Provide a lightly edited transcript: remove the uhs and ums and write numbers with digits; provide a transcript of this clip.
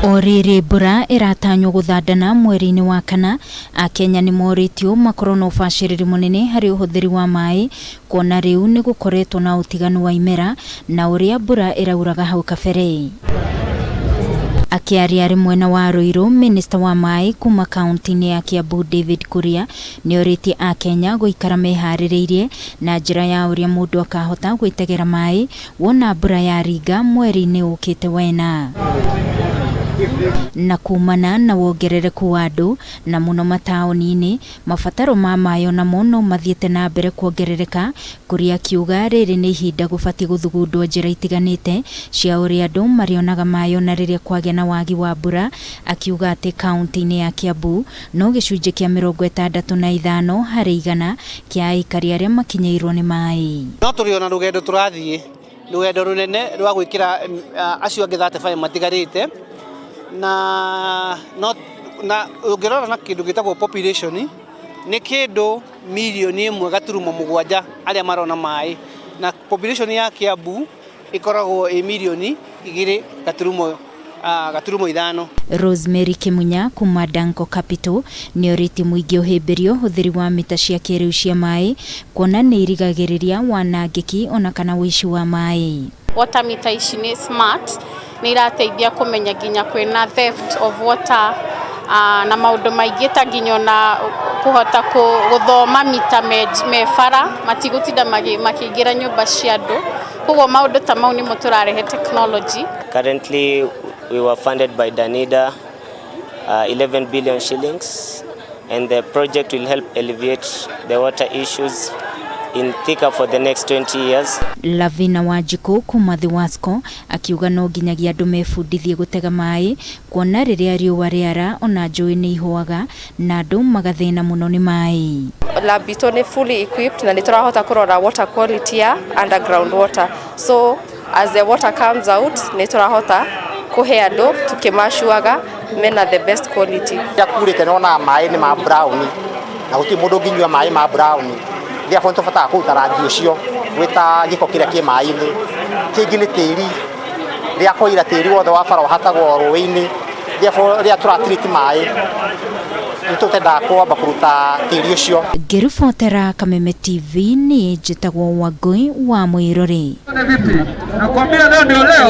O rĩrĩ mbura ĩratanywo gũthandana mweri-inĩ wa kana, Akenya nĩ morĩtio makorwo na ũbacĩrĩri mũnene harĩ ũhũthĩri wa maĩ, kuona rĩu nĩ gũkoretwo na ũtiganu wa imera na ũrĩa mbura ĩrauraga hau kabere. Akĩaria arĩ mwena wa Ruiru, minista wa maĩ kuma kaunti-inĩ ya Kiambu David Kuria nĩorĩtie Akenya gũikara meharĩrĩirie na njĩra ya ũrĩa mũndũ akahota gwĩtegera maĩ wona mbura yaringa mweri-inĩ ũkĩte wena. Na kumana na wongerereku wa andũ na mũno mataũni-inĩ, mabataro ma maĩ onamo no mathiĩte na mbere kuongerereka. Kuria akiuga rĩrĩ nĩ ihinda gũbatiĩ gũthugundwo njĩra itiganĩte cia ũrĩa andũ marĩonaga maĩ ona rĩrĩa kwagĩa na wagi wa mbura. Akiuga atĩ kaunti-inĩ ya Kiambu no gĩcunjĩ kĩa 65% kĩa aikari arĩa makinyĩirwo nĩ maĩ. No tũrĩ ona rũgendo, tũrathiĩ rũgendo rũnene rwa gwĩkĩra acio angĩ 35 matigarĩte, na no na ũngĩrora na kĩndũ gĩtagwo population, nĩ kĩndũ mirioni 1.7 arĩa marona maĩ, na population ya Kiambu ĩkoragwo ĩ mirioni 2.5. Rosemary Kimunya kuma Danko Capital nĩorĩtie mũingĩ ũhĩmbĩrie ũhũthĩri wa mita cia kĩrĩu cia maĩ, kuona nĩ irigagĩrĩria wanangĩki ona kana ũici wa maĩ. Water meter ici nĩ smart, nĩ irateithia kũmenya nginya kwĩna theft of water na maũndũ maingĩ, ta nginya ona kũhota gũthoma mita me bara, matigũtinda makĩingĩra nyũmba cia andũ. Koguo maũndũ ta mau nĩmo tũrarehe technology. Currently, we were funded by Danida, 11 billion shillings, and the project will help alleviate the water issues in Thika for the next 20 years. Lavina Wanjikũ kuma Thiwasco akiuga no nginyagia andũ mebundithie gũtega maĩ, kuona rĩrĩa riũa rĩara ona njũĩ nĩ ihũaga na andũ magathĩna mũno nĩ maĩ. Lab itũ nĩ fully equipped na nĩ tũrahota kũrora water quality ya underground water, so as the water comes out, nĩ tũrahota kũhe andũ tũkĩmacuaga mena the best quality. Rĩrĩa kurĩte nĩwonaga maĩ nĩ ma brown, na gũtirĩ mũndũ ũngĩnyua maĩ ma brown. Therefore nĩ tũbataraga kũruta rangi ũcio gwĩta gĩko kĩrĩa kĩ maĩ-inĩ. Kĩngĩ nĩ tĩri, rĩrĩa kwaira tĩri wothe wa bara ũhatagwo rũĩ-inĩ. Therefore rĩrĩa tũra treat maĩ, nĩ tũtendaga kwamba kũruta tĩri ũcio. Ngĩribotera Kameme TV, niĩ njĩtagwo Wangũi wa Mwĩrori. Nakwambia leo ndio leo.